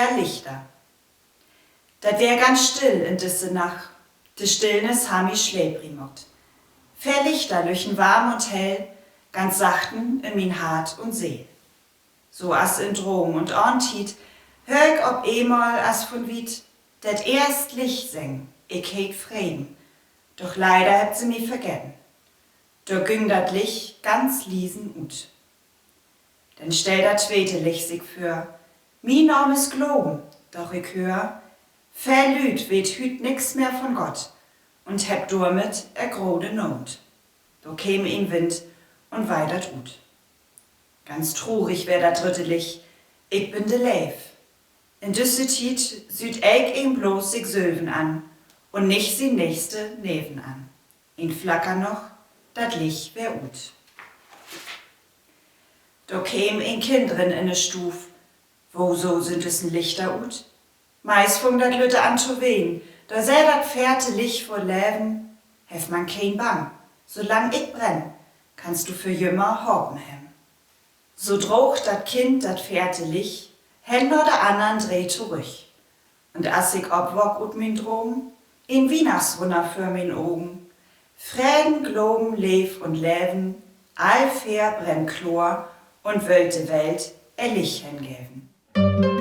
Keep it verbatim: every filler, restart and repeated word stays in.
Veer Lichter. Dat weer ganz still in disse Nacht, de Stillnis harr mi sleprig maakt. Veer Lichter lüchten warm un hell, ganz sachten in mien Hart un Seel. So as in Droom un Ahntiet höör ik op eenmal as vun wiet dat eerst Licht seggen: Ik heet Freden, doch leider hebbt se mi vergeten. Dor güng dat Licht ganz liesen ut. Denn stellt dat tweete Licht sik vör: Mien Naam is Gloven, doch ik höör, veer Lüüd weet hüüt nix mehr von Gott un hebbt dormit ehr grote Noot. Dor keem en Wind un weiht dat ut. Ganz trurig weer dat drütte Licht: Ik bün de Leev. In düsse Tiet süht elkeen blots sik sülven an un nich sien Nächste neven an. En Flacker noch, dat Licht weer ut. Dor keem en Kind rin in de Stuuv: Woso sünd düssen Lichter ut? Meist fung dat Lütte an to wenen, dor sä dat veerte Licht vull Leven: Heff man keen Bang, solang ik brenn, kannst du för jümmer Hapen hebben. So droog dat Kind dat veerte Licht hen na de annern dree torüch. Un as ik opwaak ut mien Droom, en Wiehnachtswunner vör mien Ogen: Freden, Gloven, Leev un Leven, all veer brennt kloor un wüllt de Welt ehr Licht hengeven.